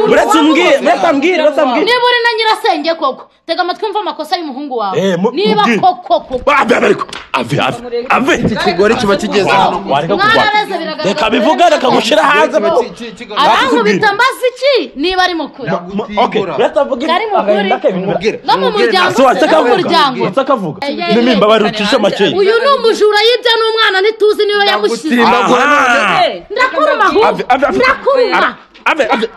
Uretse umbwire, uretse ambwire, uretse ambwire. Niba uri na nyirasenge koko, tega amatwi mva amakosa y'umuhungu wawe. Niba koko koko. Ave ariko, ave ave. Ave. Iki kigore kiba kigeze hano. Wareka kugwa. Reka bivuga, reka gushira hanze. Arankubita mbaza iki niba ari mukuru. Okay, uretse avuge. No mu muryango, no mu muryango. Uretse akavuga. Nimba bari ucisha make. Uyu ni umujura yibye n'umwana ntituzi niwe yamushyize. Ndakuruma ahubwo. Ndakuruma. Ave ave.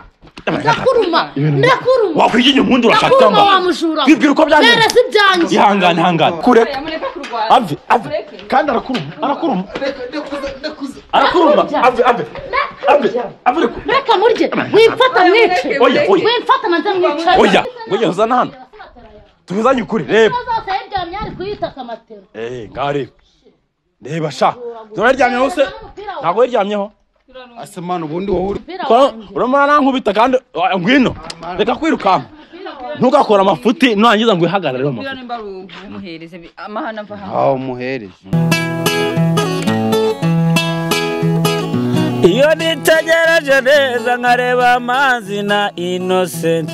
Ndakuruma. Ndakuruma. Wakwiginya umuntu urashaka cyangwa? Ndakuruma wa mujura. Bibwira uko byanjye. Bereza ibyanjye. Ihangane ihangane. Kureka. Ave ave. Kandi arakuruma. Arakuruma. Arakuruma. Ave ave. Ave. Ave. Reka murye. Wimfata mwice. Oya oya. Wimfata manze mwice. Oya. Ngoye uzana hano. Tubizanye ukuri. Reba. Zose yaryamye ari kuyitaka amatero. Ngare. Reba sha. Turaryamye hose. Ntago yaryamyeho. Asemana ubundi wowe urumara nankubita kandi ngwino reka kwirukanka ntugakora amafuti nurangiza ngo ihagarare amafuti nimba umuhereze amahana mva hano aho umuhereze. Iyo nitegereje neza nkareba amazi na Innocent,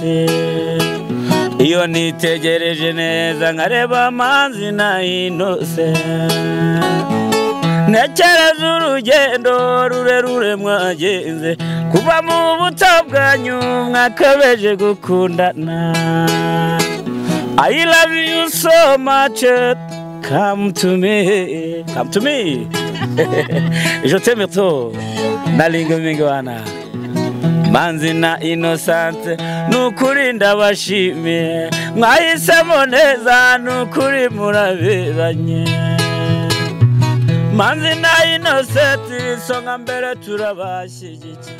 iyo nitegereje neza nkareba amazi na Innocent, ntekereza urugendo rurerure mwagenze kuva mu buto bwanyu mwakabeje gukundana. I love you so much, come to me, come to me. Je t'aime trop, nalinga mingwana Manzi na Innocent, nukuri ndabashimiye mwahisemo neza nukuri muraberanye. Manzi na Innocent isonga mbere turabashyigikiye.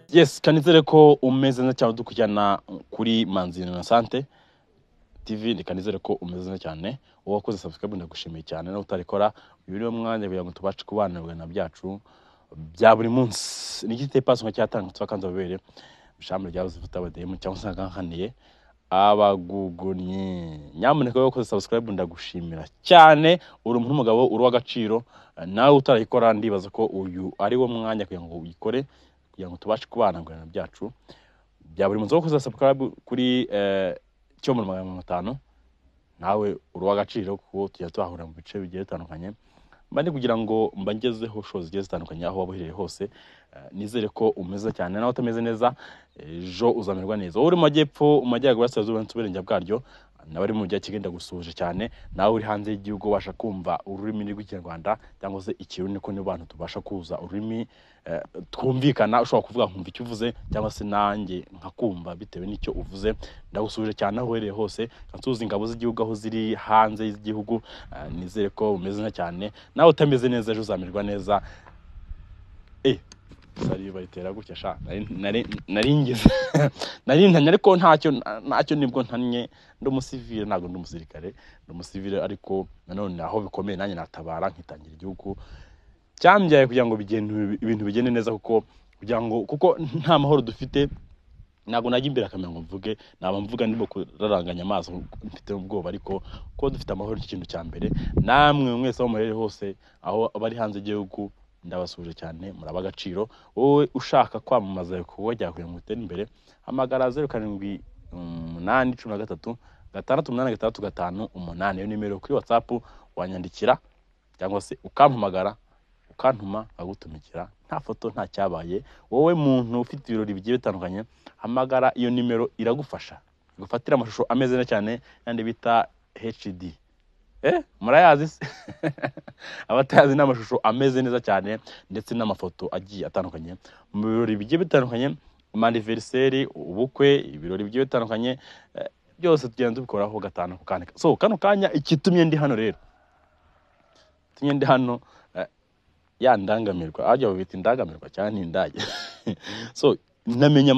Yes, kanizere ko umeze neza cyane dukurikirana kuri Manzi Innocent TV, kanizere ko umeze neza cyane. Wowe wakoze subscribe ndagushimiye cyane, nawe utarikora uyu niwo mwanya kugira ngo tubashe kubana na byacu bya buri munsi. Ni igite pass nka cyatanga twakanze babere bishambre ryabuze vuta abademu cyangwa se nkankaniye abagugunye. Nyamuneka wowe wakoze subscribe ndagushimira cyane, uri umuntu w'umugabo uri w'agaciro, nawe utarayikora ndibaza ko uyu ari wo mwanya kugira ngo uyikore kugira ngo tubashe kubana na byacu bya buri munsi. Wowe wakoze subscribe kuri cyo mu 500 nawe uri w'agaciro kuko tujya twahura mu bice bigiye bitandukanye. Mba ndi kugira ngo mbangezeho show zigiye zitandukanye aho wabuhereye hose. Nizere ko umeze cyane, nawe utameze neza ejo uzamerwa neza. Wowe uri mu majyepfo, mu majyaruguru, burasirazuba n'uburengerazuba bwaryo, nabari mu mujyi wa Kigali ndagusuhuje cyane. Nawe uri hanze y'igihugu ubasha kumva ururimi rw'Ikinyarwanda cyangwa se Ikirundi, ko nibo bantu tubasha kuza ururimi twumvikana, ushobora kuvuga nkumva icyo uvuze cyangwa se nanjye nkakumva bitewe n'icyo uvuze. Ndagusuhuje cyane aho uherereye hose, nsuhuza ingabo z'igihugu aho ziri hanze y'igihugu. Nizere ko umeze neza cyane, nawe utameze neza ejo uzamerwa neza. Sari bayitera gutya sha, nari ngeze nari ntanye ariko ntacyo nibwo ntanye. Ndi umusivile ntabwo ndi umusirikare, ndi umusivile ariko nanone aho bikomeye nanjye natabara nkitangira igihugu cyambyaye kugira ngo ibintu bigende neza, kuko kugira ngo kuko nta mahoro dufite ntabwo najya imbere akamenya ngo mvuge, naba mvuga ndimo kuraranganya amaso mfite ubwoba, ariko kuba dufite amahoro ni ikintu cya mbere. Namwe mwese aho muherereye hose, aho abari hanze y'igihugu ndabasuje cyane, muraba agaciro. Wowe ushaka kwamamaza ibikorwa byawe kugira ngo utere imbere, hamagara 07 8 13 6 8 6 5 8, iyo nimero kuri WhatsApp wanyandikira cyangwa se ukampamagara ukantuma nkagutumikira, nta foto nta cyabaye. Wowe muntu ufite ibirori bigiye bitandukanye, hamagara iyo nimero iragufasha gufatira amashusho ameze neza cyane yandi bita HD. Murayazi se? Abatayazi n'amashusho ameze neza cyane ndetse n'amafoto agiye atandukanye mu birori bigiye bitandukanye, anniversaire, ubukwe, ibirori bigiye bitandukanye, byose tugenda tubikoraho gatanu ku kandi. So kano kanya ikitumye ndi hano rero, tumye ndi hano ya ndangamirwa, ajya babita indangamirwa cyane indage. So namenye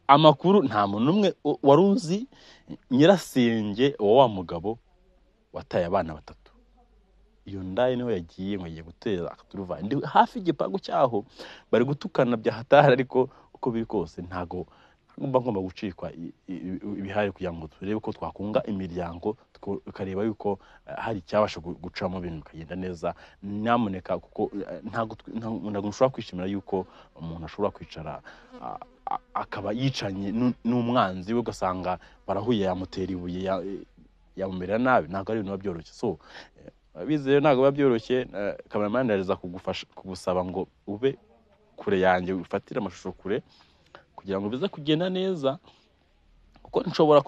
amakuru nta muntu umwe waruzi nyirasenge wa mugabo wataye abana batatu. Iyo ndaye niho yagiye ngo agiye gutera akaturuva. Ndi hafi igipangu cyaho bari gutukana bya hatari, ariko uko biri kose ntago Ngomba gucikwa ibihari kugira ngo turebe ko twakunga imiryango, tukareba yuko hari icyabasha gucamo ibintu bikagenda neza. Nyamuneka, kuko ntabwo nshobora kwishimira yuko umuntu ashobora kwicara akaba yicanye n'umwanzi we, ugasanga barahuye yamutera ibuye yamumerera nabi. Ntabwo ari ibintu biba byoroshye. So abize ntabwo biba byoroshye. Cameraman areza kugufasha kugusaba ngo ube kure yanjye, ufatire amashusho kure kugira ngo bize kugenda neza, kuko nshobora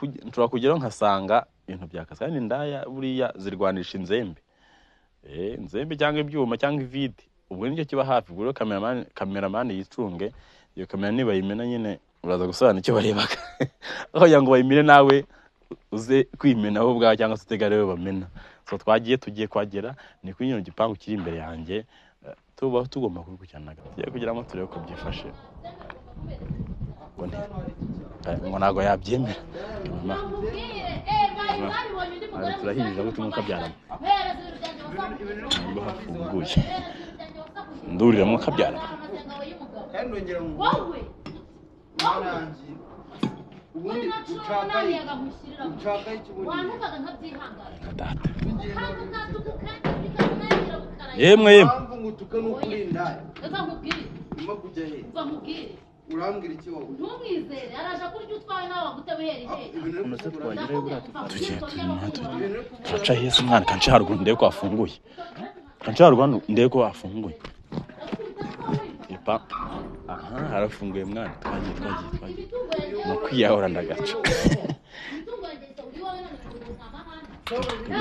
kugeraho nkasanga ibintu byakase. Kandi indaya buriya zirwanisha inzembe, inzembe cyangwa ibyuma cyangwa ivide, ubwo nicyo kiba hafi. Ubwo cameraman yicunge iyo kamera, niba yimena nyine uraza gusobanura icyo barebaga, aho kugira ngo bayimene nawe uze kwimena wowe ubwawe cyangwa se utegare we bamena. So twagiye tugiye kwagera ni kuri ino gipangu kiri imbere yanjye, tuba tugomba kubikurikirana tugiye kugira ngo turebe ko byifashe. Ngo ntabwo yabyemera. Turahinjira gutuma ukabyaramo ngo hafunguye nduriramo ukabyaramo. Yemwe yemwe urambwira iki wowe? Ntumwizere, araje kurya utwawe nawe agutebera ihe. Turaca hese mwana, kanca haruguru ndebe ko afunguye. Kanca haruguru ndebe ko afunguye. Epa. Aha, harafunguye mwana. Twagiye. No kwiyahora ndagaca.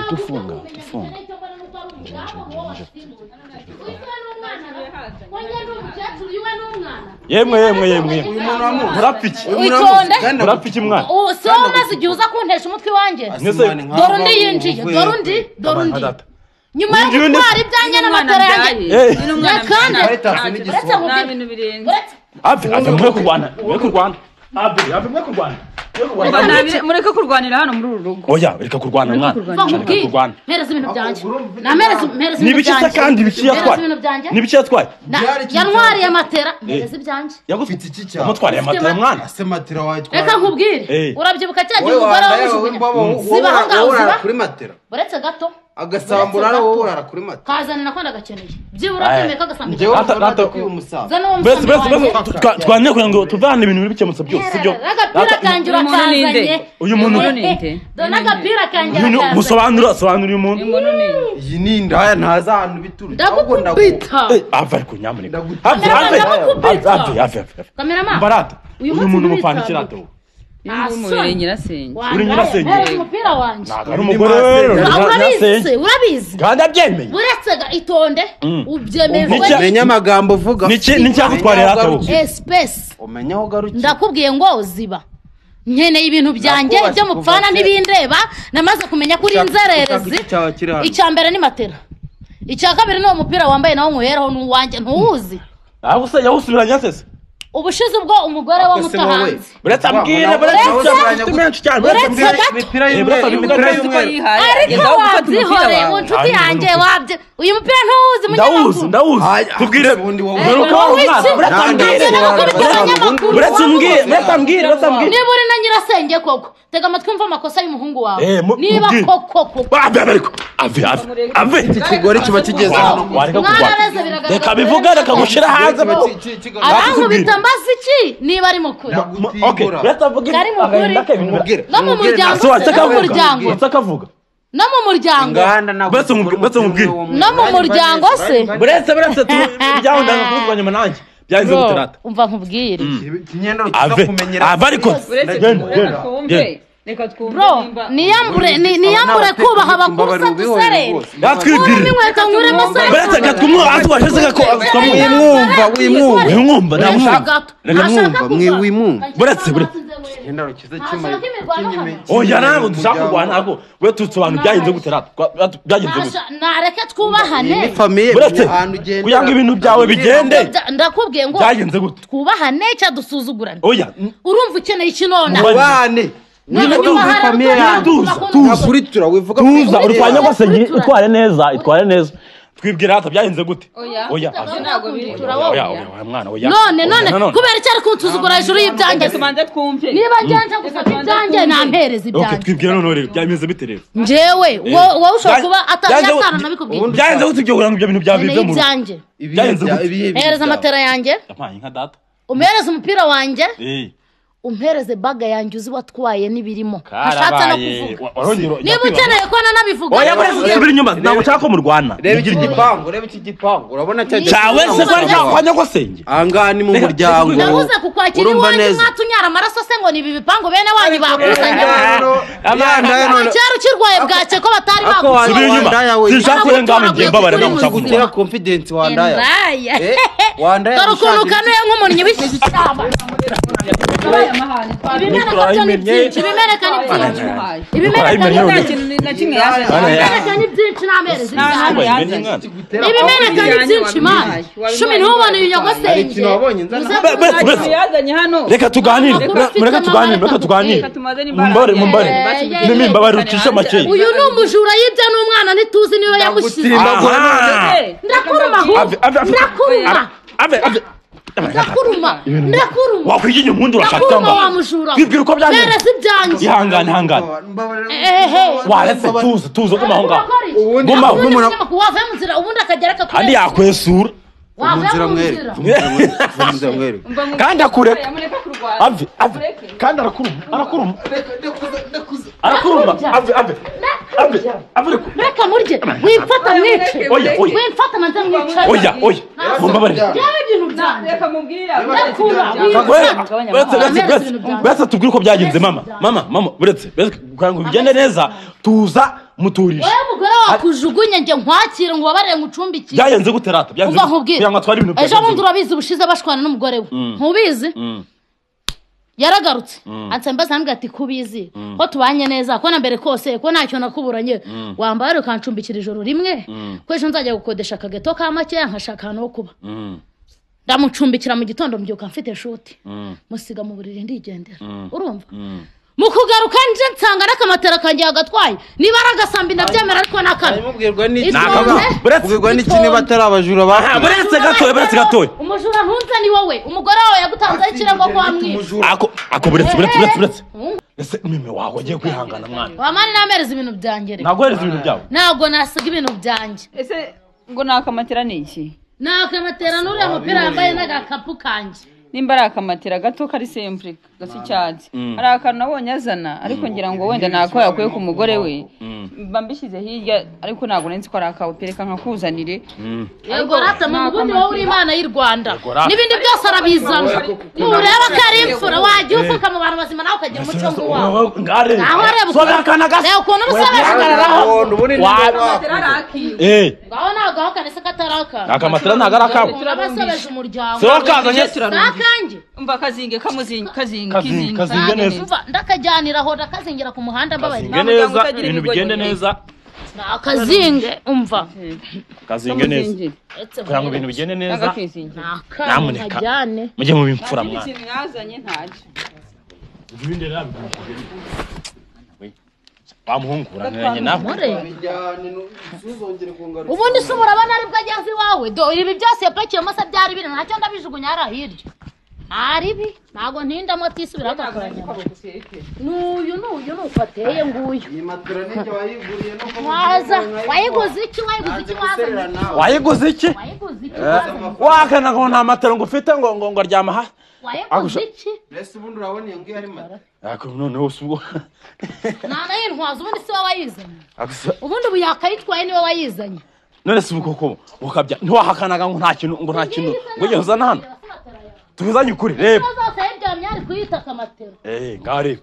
Tufunga. Nje. Yemwe. Murapiki. Murapiki mwana. So maze igihe uza kuntesha umutwe wanjye. Dore undi yinjiye, dore undi. Nyuma yo gutwara ibyanjye n'amatara yanjye. Ave mwe kurwana. Ave mwe kurwana. Mureke kurwanira hano muri uru rugo. Oya, reka kurwana mwana. Kurwana. Mpereza ibintu byanjye. Na mpereza ibintu byanjye. Nibiki kandi biki yatwaye? Nibiki yatwaye? Yantwariye matera, mpereza ibyanjye. Yagufite iki cyawe? Amutwariye matera mwana. Ase matera wayitwaye. Reka nkubwire. Urabyibuka cya gihe umugore wamujugunya. Ziba aho ngaho ziba. Kuri matera. Uretse gato. Agasambura wowe urara kuri matera. Kazana nako ndagakeneye. Byibura byemeye kagasambuye. Bese twanne kugira ngo tuvane ibintu bikemutse byose, sibyo? Agapira kanjye urakazanye. Uyu muntu dore agapira kanjye urakazanye. Musobanura uyu muntu. Iyi ni indaya ntaza ahantu biturutse. Ndagukubita. Ava ariko nyamuneka. Ave. Cameraman. Mbarata. Uyu muntu mupfana ikirato. Uri nyirasenge. Uri nyirasenge. Umupira wanjye. Ntabwo umugore rero. Urabizi. Kandi abyemeye. Uretse itonde ubyemeye. Umenya amagambo uvuga. Niki nicyagutwarira ato. Space. Umenya aho ugarukira. Ndakubwiye ngo ziba. Nkeneye ibintu byanjye ibyo mupfana ntibindeba, namaze kumenya kuri inzererezi. Icya mbere ni matera. Icya kabiri ni uwo mupira wambaye nawo nkuheraho n'uwanjye ntuwuzi. Aho se yawusubiranye sese? Ubushize ubwo umugore wa mutahanze. Buretse ambwira, buretse menshi cyane, imipira y'umweru. Ariko wabyihoreye mu nshuti yanjye wabye. Uyu mupira ntuwuzi munyamakuru. Ndawuzi. Tubwire ubundi wowe. Buretse umbwire, buretse ambwire. Niba uri na nyirasenge koko, tega amatwi umva amakosa y'umuhungu wawe. Niba koko. Ariko ave. Iki kigore kiba kigeze hano. Reka bivuga, reka gushira hanze. Arankubita mbaza iki niba ari mukuru. Okay, reka avuge. Ari mukuru. No mu muryango. No mu muryango. Buretse umubwire. No mu muryango se. Buretse ibyaho ndanga nyuma nanjye. Byanze guterata. Umva nkubwire. Ave ariko. Reka twumve. Bro, niyambure kubaha abakuru se duserere. Yatwibwire. Inkweto nkuremo se. Buretse gatwumwa atwasheze ko wimwumva wimwumva ndamushaka. Wimwumva. Buretse. Oya ntabwo dushaka kurwana ntabwo we tutsobanura byagenze guterata. Byagenze gute? Nareke twubahane. Buretse kugira ngo ibintu byawe bigende. Ndakubwiye ngo byagenze gute? Twubahane cya dusuzugurane. Oya. Urumva ukeneye iki none? Twubahane. Tuza, urwanya rwose itware neza, itware neza. Twibwira hata byagenze gute? Oya. Ntabwo biri. Oya mwana oya. None kubera icyo ari kunsuzugura hejuru y'ibyanjye. Tumanze twumve. Niba njyanje gusaba ibyanjye nampereza ibyanjye. Okay, twibwira none rero byameze bite rero? Njyewe wowe ushobora kuba atari nabikubwiye. Byagenze gute ibyo kugira ngo ibyo bintu byabive mu ibyanjye. Byagenze gute? Mpereza amatera yanjye. Yampaye inka data. Umpereze umupira wanjye. Umpereze baga yanjye uzi watwaye n'ibirimo. Ashatse no kuvuga. Niba ukeneye ko nanabivuga. Oya buretse inyuma ntabwo nshaka ko murwana. Reba iki gipangu, reba iki gipangu. Urabona cya cyawe se ko ari kwa nyogosenge. Aha ni mu muryango. Nabuze kukwakira iwanyu mwatunyara amaraso se ngo ni ibi bipangu bene wanyu bakusanye. Cyaro kirwaye bwake ko batari bakusanye. Sinshaka kurenga ngiye mbabara ntabwo nshaka kugira confidence wandaya. Wandaya. Dore ukuntu kanuye nk'umunnyi w'ishyamba. Ibimeneka ni byinshi. Ibimeneka ni byinshi n'amezi. Ibimeneka ni byinshi man. Shumi ntubone uyu nyogosenge. Reka tuganire. Mureka tuganire. Mumbare. Mimi ucisha make. Uyu ni umujura yibye n'umwana ntituzi niyo yamushyize. Ndakuruma. Ndakuruma. Ndakuruma. Wakwiginya umuntu urashaka cyangwa kwibwira uko byagenze. Mpereza ibyanjye. Ihangane. Waretse tuza guma aho ngaho. Guma wava mu nzira ubundi akagera akakureka. Kandi yakwesura. Mu nzira mwere. Kandi akureka. Ave. Kandi arakuruma. Arakuruma. Ave. Ave. Reka murye. Wimfata mwice. Oya. Wimfata manze mwice. Oya. Mumbabarire. Byaba ibintu byanjye. Reka mubwira. Uretse tubwire uko byagenze mama. Mama uretse kugira ngo bigende neza tuza muturisha. Wowe mugore wakujugunye nge nkwakire ngo ubabarire ngucumbikire. Byagenze gute rata? Byagenze. Kugira ngo atware ibintu. Ejo bundi urabizi ubushize bashwana n'umugore we. Ntubizi? Yaragarutse ansembaza ambwira ati kubizi ko tubanye neza ko na mbere kose ko ntacyo nakuburanye wambaye ukancumbikira ijoro rimwe ko ejo nzajya gukodesha akageto ka make nkashaka ahantu ho kuba. Ndamucumbikira mu gitondo mbyuka mfite shuti musiga mu buriri ndigendera. Urumva mu kugaruka nje nsanga n'akamatera kanjye yagatwaye niba ari agasambi ndabyemera ariko nakabi. Mubwirwa n'iki niba atari abajura ba. Buretse gatoya. Umujura ntunze ni wowe umugore wawe yagutanzeho ikirego ko wamwica. Ako buretse. Ese mimi wawe ugiye kwihangana mwana. Wamani namereza ibintu byanjye. Ntabwo hereza ibintu byawe. Ntabwo nasiga ibintu byanjye. Ese ngo nakamatera ni iki? Nakamatera n'uriya mupira yambaye n'agakapu kanjye. Nimba ari akamatera gato kari simple gasa icyatsi. Hari akantu nabonye azana ariko ngira ngo wenda nako yakuye ku mugore we. Mba mbishyize hirya ariko ntabwo nzi ko ari akawe pereka nkakuzanire. Yego rata mu bundi wowe uri Imana y'u Rwanda. N'ibindi byose arabizana. Nureba ko ari imfura wajya ufuka mu bantu bazima nawe ukagira umuco nk'uwawe. Aho areba ukuntu ubusobanuro. Ngaho ntabwo aho kanese katari akawe. Akamatera ntabwo ari akawe. Turabasobeje umuryango. Si wowe kazanye. Akanjye. Umva kazinge kamuzinge kazinge kazinge neza. Umva ndakajyanira aho ndakazingira ku muhanda mbabaye. Kazinge neza ibintu bigende neza. Akazinge umva. Kazinge neza. Kugira ngo ibintu bigende neza. Nyamuneka mujye mu bimfura mwana. Mwazanye ntacyo. Ibindi bamuhungu urananye nawe. Ubundi se urabona ari bwo ageze iwawe. Do ibi byose yapakiyemo se byari biri ntacyo ndabijugunya hariya hirya. Aribi ntago ntindamo atisubira agakoranya. N'uyu nuko ateye nguyu. Ni matora n'icyo wayiguriye nuko waza wayiguze iki wazanye? Wayiguze iki? Wakana ngo nta matera ngo ufite ngo ngo aryama ha. Wayiguze iki? Mbese ubundi urabona iyo ngiyo ari matera. Ako noneho si ubwo. Nana yintwaza ubundi si wowe wayizanye. Ubundi ubu yakayitwaye niwe wayizanye. None si ubwo ukabya ntiwahakanaga ngo nta kintu ngo ngiye uzana hano. Tubizanye ukuri reba. Zose yaryamye ari kuyita akamatera. Ngaho reba.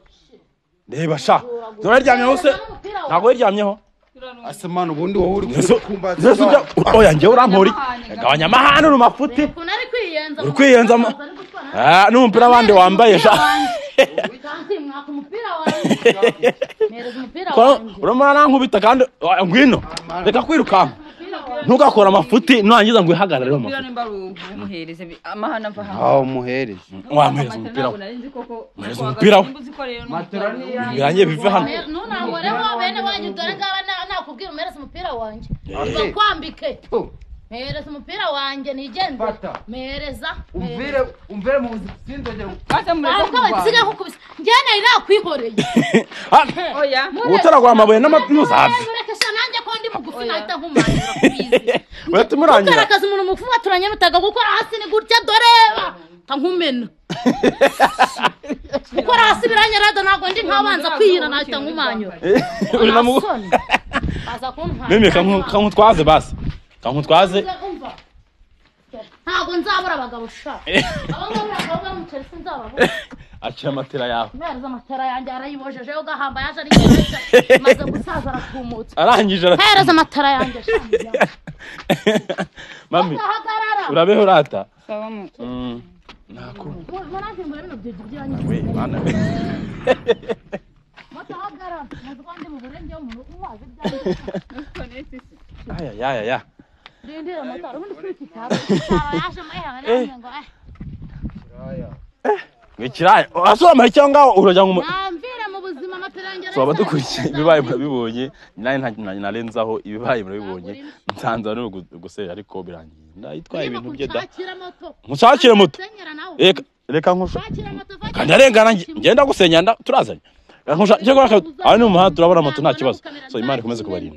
Reba sha. Turaryamye hose. Ntago yaryamyeho. Ase man ubundi wowe uri kumbaza. Oya ngewe urampora iki? Gabanya amahane uri mafuti. Ukuntu ari kwiyenza. Uri kwiyenza. N'umupira wandi wambaye sha. Mwaka umupira wanjye. Mereza umupira wanjye. Urumara nkubita kandi ngwino. Reka kwirukanka. Ntugakora amafuti nurangiza ngo ihagarare mu mafuti. Nimba umuhereze amahana mva hano. Ah umuhereze. Wamuhereza umupira. Muhereza umupira we. Birangiye bive hano. Nunangoreho bene wanyu dore ngaba nakubwira umereze umupira wanjye. Bakwambike. Mpereza umupira wanjye nigende. Mpereza. Umvire umvire mu buzima sinzongera. Maze mureke Ntabwo nsigaye nkukubise. Njye nari nakwihoreye. Oya. Utaragwa amabuye n'amazave. Mureke sha nanjye ko ndi mugufi nahita nkumanura kubizi. Uretse murangira. Kugaragaza umuntu mugufi waturanye mutaga gukora hasi ni gutya doreba. Nkumena. Gukora hasi biranyarada ntabwo ndi nkabanza kwihira nahita nkumanyura. Uri na mugu. Baza kuntwara. Mimi kankutwaze basi. Kankutwaze. Ntabwo nzabura abagabo sha. Abo ngabo abagabo n'umuceri sinzababura. Akira amatera yawe. Mpereza amatera yanjye arayibojeje yo gahamba yaje ari cyane. Maze gusaza aratumutse. Arangije ara. Mpereza amatera yanjye sha. Mami. Hagarara. Urabeho rata. Sawa mu. Nako. Murangimbura bino byugi byanyu. We mana. Moto hagarara. Muzi ko ndi mu burenge umuntu uwazi ibyanjye. Aya ya ya ya. Rindira moto ubundi kuri iki cyaro. Yaje maye ngo eh. Ngikiraya. Asoma icyo ngaho urajya ngo Namvira mu buzima amatera yanjye. So abadukurikiye ibibaye murabibonye, nari narenzaho ibibaye murabibonye. Nsanze ari gusera ariko birangiye. Ndayitwaye ibintu bye da. Nshakire moto. Reka reka nkusha. Kandi arengana ngenda gusenya turazanye. Nkusha cyo gukora ari mu muhanda turabona moto nta kibazo. So Imana ikomeze kubarinda.